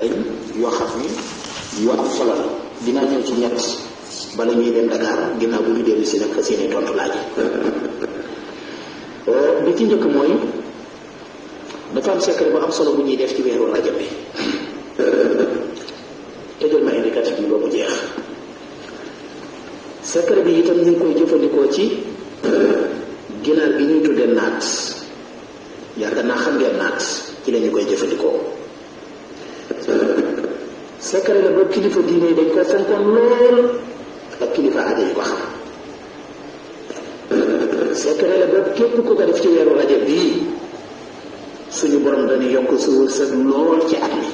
yoo xam ni yu am solo la dinaa ñëw ci ñett bala ñuy dem Dakar ginnaaw bu ñu dellu si nag fas yéene tontu laaj bi ci njëkk mooy dafa am secret bu am solo bu ñuy def ci weeru rajab bi tëjal ma indicatif bi ba mu jeex. secret bi itam ñu ngi koy jëfandikoo ci ginaar gi ñuy tuddee naat yaakaar naa xam ngeen naat ci la ñu koy jëfandikoo. secret la ba kilifa diine yi dañ ko fonkoon lool ak kilifa aada yi ko xam. secret la ba képp ku ko def ci weeru rajab bii suñu borom dañuy yokk sa wërsëg lool ci at mi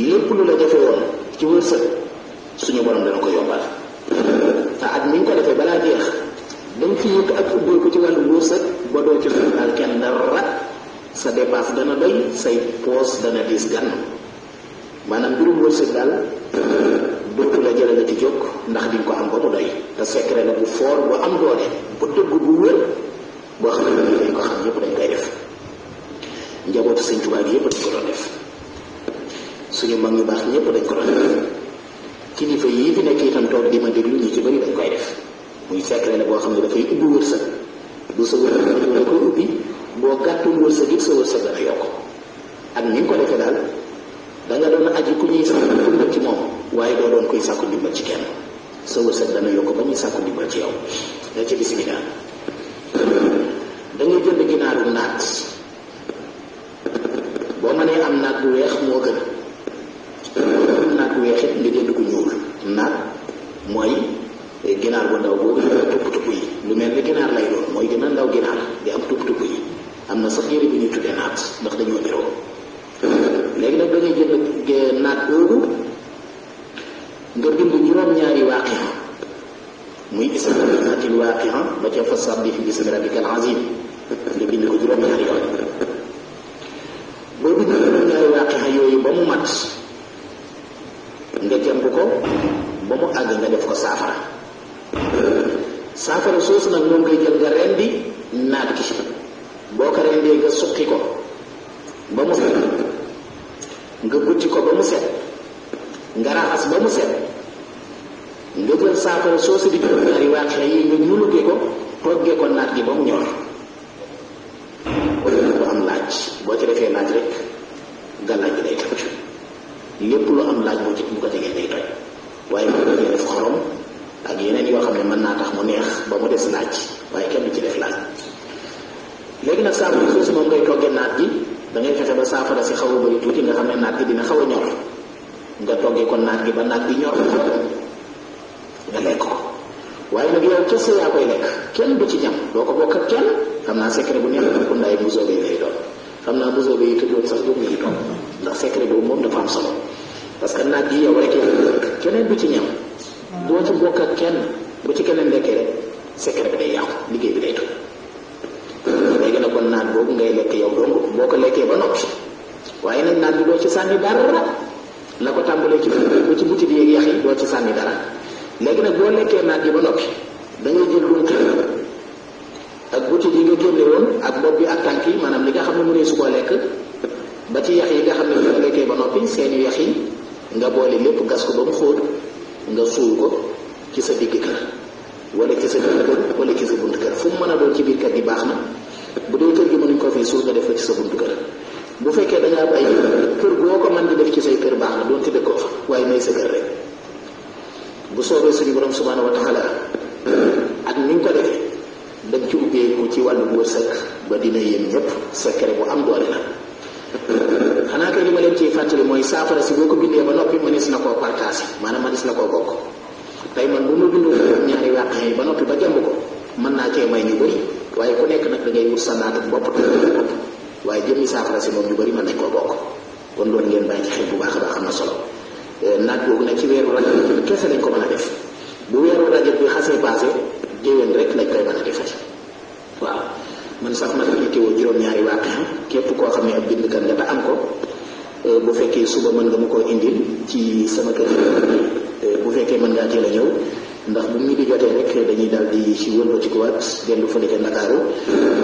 lépp lu la jafe woon ci wërsëg suñu borom dana ko yombal te at mi nga ko defee balaa jeex dañ fi yëkk ak ubbee ko ci wàllu wërsëg ba doo ci daal kenn dara sa dépense dana doy say poos dana diis gann maanaam mbirum wërsëg daal dootu la jële la ci jóg ndax di nga ko am ba mu doy te secret la bu fort bu am doole bu dëgg bu wér boo xam ne dañ ko xam yëpp dañ koy def njabootu Sëñ Tuubaa gi yëpp dañ ko doon def suñu mag ñu baax ñëpp dañ ko doon def kilifa yii fi nekk itam toog di ma déglu ñi ci bëri dañ koy def muy secret la boo xam ne dafay ubbi wërsëg du sa wërsëg da koy ubbi boo gàttul wërsëg it sa wërsëg dana yokk ak ni nga ko defee daal da nga doon aji ku ñuy sàkku ndimbal ci moom waaye doo doon koy sàkku ndimbal ci kenn sa wërsëg dana yokk ba ñuy sàkku ndimbal ci yow da ci bismillah da ngay jënd ginaaru naat boo mënee am naat bu weex moo gën naat bu weex it nga jënd ko ñuul naat mooy ginaar bu ndaw boobu tupp yi lu mel ni ginaar lay doon mooy gën a ndaw ginaar di am tupp yi am na sax yére bi ñuy tuddee naat ndax dañoo niroo léegi nag da ngay jënd naat boobu nga bind juróom-ñaari waaqi'a muy ismil waaqi'a ba ca fasabbih bismi rabbikal azim nga bind ko juróom-ñaari yoon boo bind juróom-ñaari waaqi'a yooyu ba mu mat nga jàmb ko ba mu àgg nga def ko saafara soosu nag moom ngay jël nga rendi naat gi boo ko rendee nga suqi ko ba mu set nga butti ko ba mu set nga raxas ba mu set nga jël saafara soosu di juróom-ñaari waaqi'a yi nga ñuluge ko toggee ko naat gi ba mu ñor wala bu am laaj boo ci defee laaj rek gàllaaj gi day toj lépp lu am laaj boo ci bu ko tegee day toj waaye mën nga def xorom ak yeneen yoo xam ne mën naa tax mu neex ba mu des laaj waaye kenn du ci def laaj. léegi nag saafara soosu moom ngay toggee naat gi da ngay fexe ba saafara si xaw a bëri tuuti nga xam ne naat gi dina xaw a ñor nga toggee ko naat gi ba naat gi ñor nga lekk ko waaye nag yow kese yaa koy lekk kenn du ci ñam doo ko bokk ak kenn xam naa secret bu neex bu ndaay mbusoobe yi lay doon xam naa mbusoobe yi tëddoon sax boobu ñu toog ndax secret boobu moom dafa am solo parce que naat gi yow rek yaa lekk keneen du ci ñam doo ci bokk ak kenn bu ci keneen lekkee rek secret bi day yàqu liggéey bi day toj léegi nag kon naat boobu ngay lekk yow dong boo ko lekkee ba noppi waaye nag naat bi doo ci sànni dara la ko tàmbalee ci ba ci butit yeeg yax yi doo ci sànni dara léegi nag boo lekkee naat gi ba noppi da ngay jël lu ak butit yi nga génne woon ak bopp bi ak tànk yi maanaam li nga xam ne mu ne su koo lekk ba ci yax yi nga xam ne bu lekkee ba noppi seeni yax yi nga boole lépp gas ko ba mu xóot nga suul ko ci sa digg kër wala ci sa biir kër wala ci sa bunt kër fu mu mën a doon ci biir kër gi baax na bu dee kër gi mënuñ ko fii suul nga def ko ci sa buntu kër bu fekkee da nga am ay kër goo ko mën di def ci say kër baax na doon ci dëkkoo fa waaye may sa kër rek bu soobee suñu borom subhanahu wa taala ak ni nga ko defee dañ ci ubbeeku ci wàllu wërsëg ba dina yéen ñëpp secret bu am doole la xanaa kay li ma leen ciy fàttali mooy saafara si boo ko bindee ba noppi mënees na koo partage maanaam mënees na koo bokk tey man bu ma bindoo ñaari waaqi'a yi ba noppi ba jàmb ko mën naa cee may ñu bëri waaye ku nekk nag da ngay wut sa naatu bopp waaye jëmmi saafara si moom ñu bëri mën nañ koo bokk kon loolu ngeen bàyyi ci xel bu baax a baax am na solo naat boobu nag ci weeru rajab kese lañ ko mën a def bu weeru rajab bi xasee passé déwén rek lañ koy mën a defati waaw man sax ma def teewoo juróom-ñaari waaqi'a képp koo xam ne ab bindkat nga te am ko bu fekkee suba mën nga ma koo indil ci sama kër bu fekkee mën ngaa teel a ñëw ndax bu ñu di jotee rek dañuy daal di ci wëlbatikuwaat dellu fële ca Ndakaaru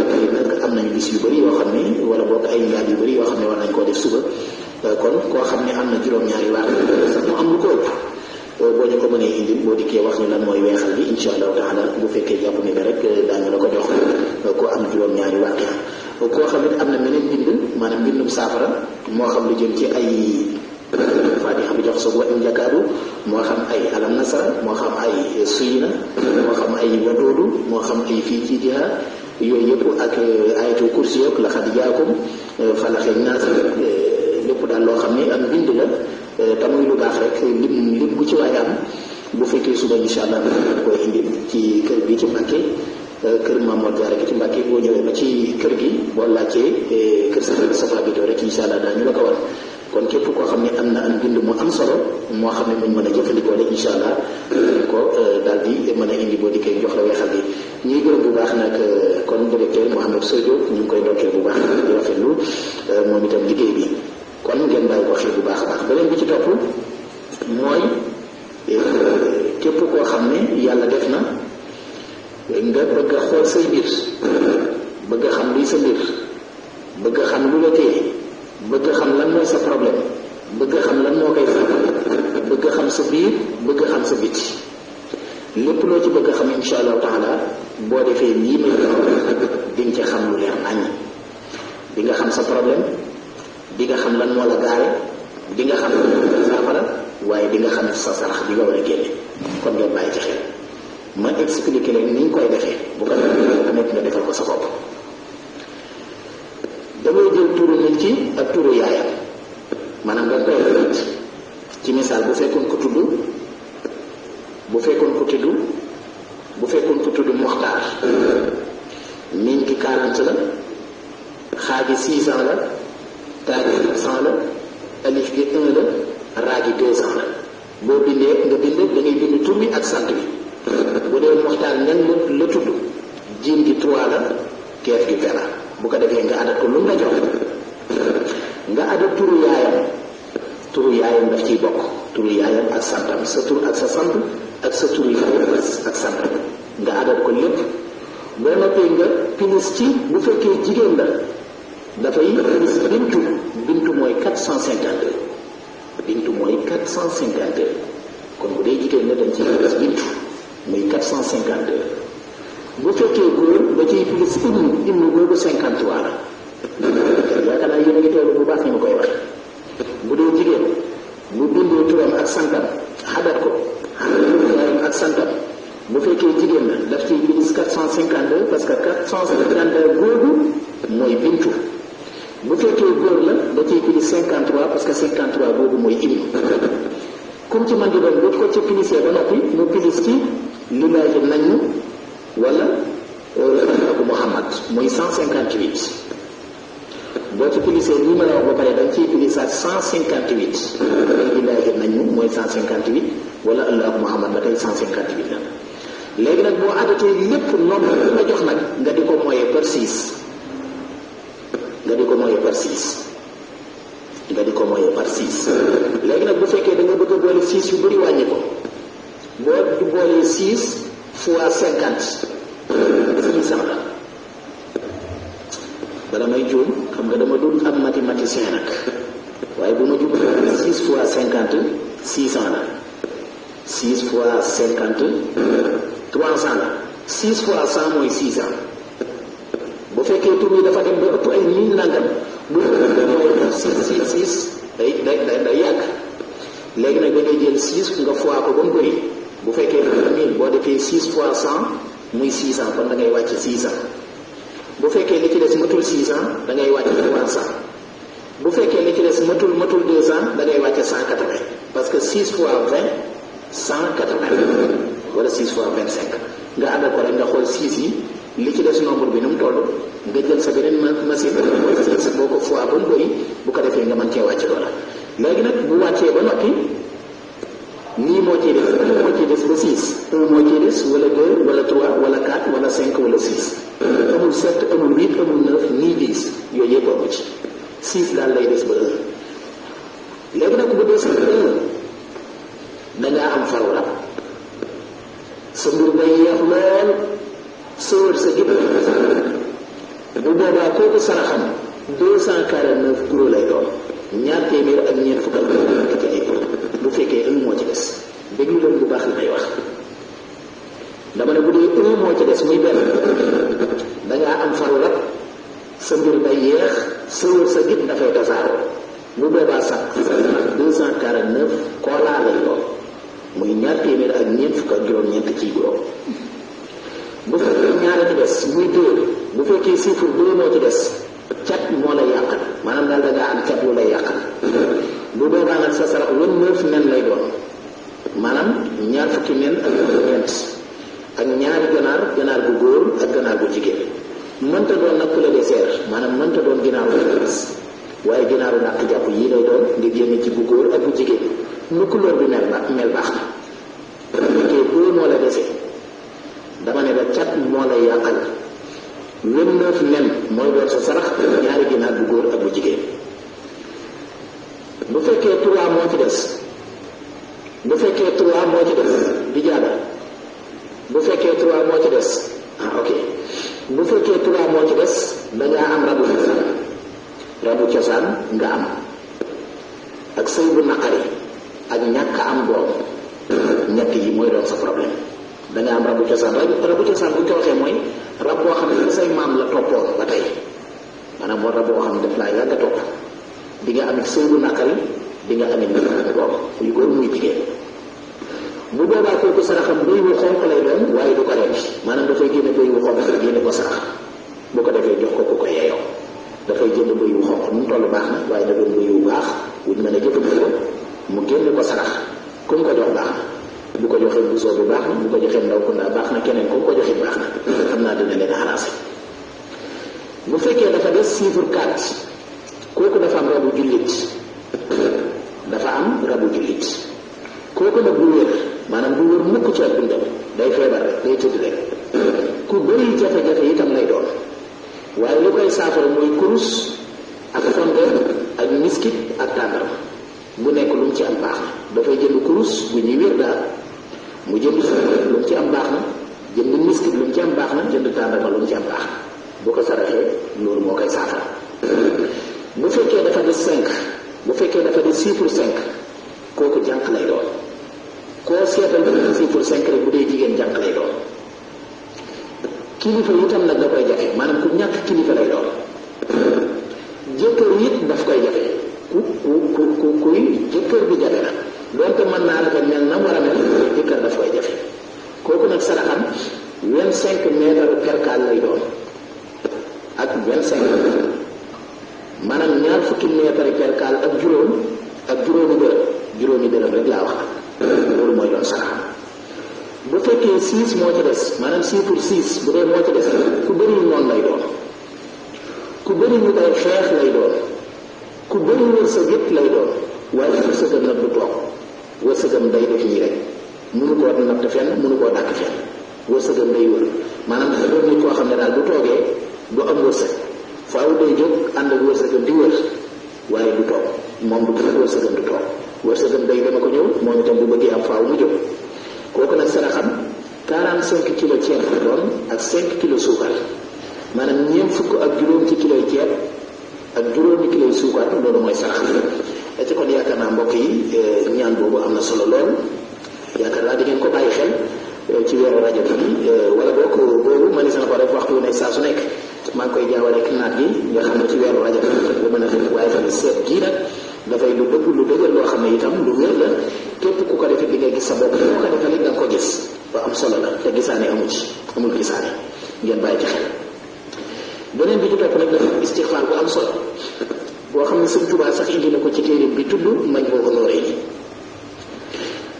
tey nag am nañu bis yu bëri yoo xam ne wala boog ay ngaal yu bëri yoo xam ne war nañ koo def suba kon koo xam ne am na juróom-ñaari waar sax mu am lu ko ëpp boo ñu ko mënee indil boo dikkee wax ñu lan mooy weexal bi insha allahu taala bu fekkee jàpp ni ne rek daañu la ko jox ko am juróom-ñaari waaqia koo xam ne am na meneen bind maanaam mbindum saafara moo xam lu jëm ci ay fatiha bi jox soog wa im jakaadu moo xam ay alam nasara moo xam ay suyina moo xam ay wadoodu moo xam ay fii ci jiha yooyu yëpp ak ayatul kursi yëpp la xad jaakum falaxeeg naas lépp daal loo xam ne am bind la te muy lu baax rek lim bu ci waay am bu fekkee suba insha allah koy indi ci kër gi ci Mbàkke kër Mamour Diarra gi ci Mbàkke boo ñëwee ba ci kër gi boo laajtee kër Safa Bito rek insha allah daañu la ko war kon képp koo xam ne am na am bind mu am solo moo xam ne muñ mën a jëfandikoo rek insha allah ko daal di mën a indi boo dikkee jox la weexal bi ñuy gërëm bu baax nag kon directeur Mouhamed Sodio ñu ngi koy ndokkee bu baax di rafetlu moom itam liggéey bi kon ngeen bàyyi ko xel bu baax a baax beneen bi ci topp mooy képp koo xam ne yàlla def na nga bëgg a xool say mbir bëgg a xam luy sa mbir bëgg a xam lu la téye bëgg a xam lan mooy sa problème bëgg a xam lan moo koy faj bëgg a xam sa biir bëgg a xam sa biti lépp loo ci bëgg a xam insha allahu taala boo defee lii may di nga ci xam lu leer nañ di nga xam sa problème di nga xam lan moo la gaare di nga xam saafara waaye di nga xam sa sarax bi nga war a génne kon ngeen bàyyi ci xel ma expliqué leen ni ñu koy defee bu ko defee nekk nga defal ko sa bopp damay jël turu nit ci ak turu yaayam maanaam nga koy nit ci misaal bu fekkoon ko tudd Moxtaar miñ gi 40 la xaaji 600 la taagi 100 la alif gi 1 la raagi 200 la boo bindee nga bind da ngay bind tur bi ak sant bi bu dee Moxtaar nen la tudd jiin gi 3 la keef gi 20 la bu ko defee nga adat ko lu mu la jox nga adat turu yaayam daf ciy bokk turu yaayam ak santam sa tur ak sa sant ak sa turu yaayam ak santam nga adat ko lépp boo noppee nga pilis ci bu fekkee jigéen la dafay pilis bintu mooy 452 kon bu dee jigéen la dañ ciy pilis bintu muy 452 bu fekkee góor da ciy pilis ibnu boobu 53 la yaakaar naa yéen a ngi teewlu bu baax ni ma koy wax bu dee jigéen bu bindee turam ak santam xadat ko turam ak santam bu fekkee jigéen la daf ciy pilis 452 parce que 452 boobu mooy bintu bu fekkee góor la da ciy pilis 53 parce que 53 boobu mooy ibnu comme ci man di doon bu ko ci pilisee ba noppi mu pilis ci lillaahi nañu wala ak Muhammad mooy 158 boo ci pilisee lii ma la wax ba pare da nga ciy pilisaat 158 lillaahi nañu mooy 158 wala allahu Muhammad la tey 158 la léegi nag boo adatee lépp noonu la jox nag nga di ko moyee par 6 léegi nag bu fekkee da nga bëgg a boole 6 yu bëri wàññi ko boo du boolee 6 fois 50 600 la bala may juum xam nga dama dul am mathématicien nag waaye bu ma jub 6 fois 50 600 la 6 fois 50 300 la 6 fois 100 mooy 600 bu fekkee tur bi dafa dem ba ëpp ay 1000 nangam bu fekkee 6 day yàgg léegi nag da ngay jël 6 nga fois ko ba mu bëri bu fekkee 1000 boo defee 6 fois 100 muy 600 kon da ngay wàcc 600 bu fekkee li ci des matul 600 da ngay wàcc 300 bu fekkee li ci des matul 200 da ngay wàcc 180 parce que 6 fois 20 180 wala 6 fois 25 nga àndal ko rek nga xool 6 yi li ci des nombre bi nu mu toll nga jël sa beneen machine boo ko fois ba mu bëri bu ko defee nga mën cee wàcc loola léegi nag bu wàccee ba noppi nii moo ciy des moo ciy des ba 6 1 moo ciy des wala 2 wala 3 wala 4 wala 5 wala 6 amul 7 amul 8 amul 9 nii 10 yooyu yëpp amu ci 6 daal lay des ba 1 léegi nag bu des ba 1 dangaa am faru rab sa mbir day yeex lool sa wër sa jëpp bu boobaa kooku saraxam 249 kilo lay doon ñaar téeméer ak ñeent fukk ak bu fekkee un moo ci des déglu leen bu baax li may wax dama ne bu dee un moo ci des muy benn dangaa am faru rab sa mbir day yeex sa wër sa jëpp dafay tasaaroo bu boobaa sax 249 koolaa lay doon muy ñaar téeméer ak ñeent fukk ak juróom-ñeent ciy juróom bu fekkee ñaara ci des muy deux bu fekkee chiffre deux moo ci des cat moo lay yàqal maanaam daal da ngaa am cat lu lay yàqal bu boobaa nag sa sarax 29 nen lay doon maanaam ñaar fukki nen ak ñeent ak ñaari ganaar bu góor ak ganaar bu jigéen mënta doon nag poulet de serre maanaam mënta doon ginaaru gis waaye ginaaru nàq jàpp yii lay doon ngir génne ci bu góor ak bu jigéen nu couleur bi mel baax na fekkee boo moo la dese dama ne la cat moo lay yàqal 29 nen mooy doon sa sarax ñaari ginaar bu góor ak bu jigéen bu fekkee 3 moo ci des di jaada bu fekkee 3 moo ci des ok bu fekkee 3 moo ci des dangaa am rabu cosaan nga am ak sëy bu naqari ak ñàkk am doom ñett yi mooy doon sa problème danga am rabu cosaan rabu cosaan bu ñu ko waxee mooy rab boo xam ne say maam la toppoon ba tey maanaam moo rab boo xam ne daf laa yàgg a topp di nga amit sëy bu naqari di nga amit ñàkk doom muy góor muy jigéen bu boobaa kooku saraxam bëy wu xonq lay doon waaye du ko rendi maanaam dafay génne bëy wu xonq génne ko sarax bu ko defee jox ko ku ko yeeyoo dafay jënd bëy wu xonq nu mu toll baax na waaye da doon bëy wu baax wuñ mën a jëfandikoo mu génne ko sarax ku mu ko jox baax na bu ko joxee busoo bi baax na bu ko joxee ndaw kundaa baax na keneen ku mu ko joxee baax na xam naa dina leen arrangé bu fekkee dafa des chiffre 4 kooku dafa am rabu jullit kooku nag du wér maanaam du wér mukk ci ak dundam day feebar rek day tëdd rek ku bëri jafe-jafe itam lay doon waaye li koy saafara mooy kurus ak fonde ak miskit ak tàndarma bu nekk lu mu ci am baax na dafay jënd kurus bu ñuy wér daal mu jënd fonde lu mu ci am baax na jënd miskit lu mu ci am baax na jënd tàndarma lu mu ci am baax na bu ko saraxee loolu moo koy saafara bu fekkee dafa des 5 bu fekkee dafa des chiffre 5 kooku jànq lay doon koo seetal ba chiffre 5 rek bu dee jigéen jànq lay doon kilifa itam nag da koy jafe maanaam ku ñàkk kilifa lay doon jëkkër it daf koy jafe kuy jëkkër bi jafe na donte mën naa rafet mel na war a mel jëkkër daf koy jafe kooku nag saraxam 25 mètres percal lay doon ak 25 maanaam ñaar fukki mètres percal ak juróomi dërëm rek laa wax loolu mooy doon saraxam bu fekkee 6 moo ci des maanaam chiffre 6 bu dee moo ci des ku bëri noonu lay doon ku bëri ñu koy xeex lay doon ku bëri wërsëg yëpp lay doon waaye wërsëgam nag du toog wërsëgam day def nii rek mënu koo natt fenn mënu koo dàkk fenn wërsëgam day wër maanaam dafa doon nit koo xam ne daal bu toogee du am wërsëg faaw day jóg ànd ak wërsëgam di wër waaye du toog moom du wërsëgam du toog wërsëgam day dama ko ñëw moom itam bu bëggee am faaw mu jóg kooku nag saraxam 45 kilo ceeb la doon ak 5 kilo suukar maanaam ñeent fukk ak juróom ci kiloy ceeb ak juróomi kiloy suukar loolu mooy sarax ci kon yaakaar naa mbokk yi ñaan boobu am na solo lool yaakaar naa di ngeen ko bàyyi xel ci weeru rajab bi wala bokk boobu ma ni sana ko def waxtu nekk saa su nekk maa ngi koy jaawale ak naat gi nga xam ne ci weeru rajab la mën a def waaye tamit seet gii nag dafay lu dëgër loo xam ne itam lu wér la képp ku ko defee di nga gis sa bopp ku ko defee da nga ko gis ba am solo la te gisaane amul gisaane ngeen bàyyi ci xel beneen bi ci topp nag dafa istixfaar bu am solo boo xam ne Sëñ Tuubaa sax indi na ko ci téere bi tudd mañ boo ko nooree nii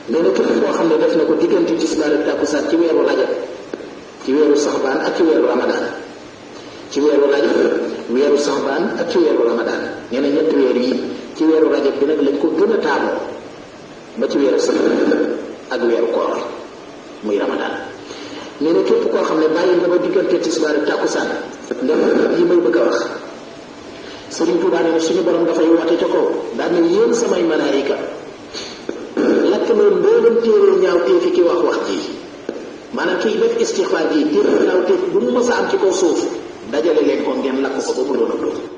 nee na képp koo xam ne def na ko diggante tisbaar ak takkusaan ci weeru rajab ci weeru saxbaan ak ci weeru ramadaan ci weeru rajab weeru saxbaan ak ci weeru ramadaan nee na ñetti weer yi ci weeru rajab bi nag lañ ko gën a taamoo ba ci weeru saxbaan ak weeru koor muy ramadaan nee na képp koo xam ne bàyyi nga ba diggante tisbaar ak takkusaan nga yi may bëgg a wax Sëriñ Tuubaa nee na suñu borom dafay woote ca kaw daal ne yéen samay malaayika lakk leen mboolem téere ñaaw téefi ki wax ji maanaam kii def istixfaar gi tépp naaw tépp bu mu mës a am ci kaw suuf dajale leen ko ngeen lakk ko ba mu doon a doon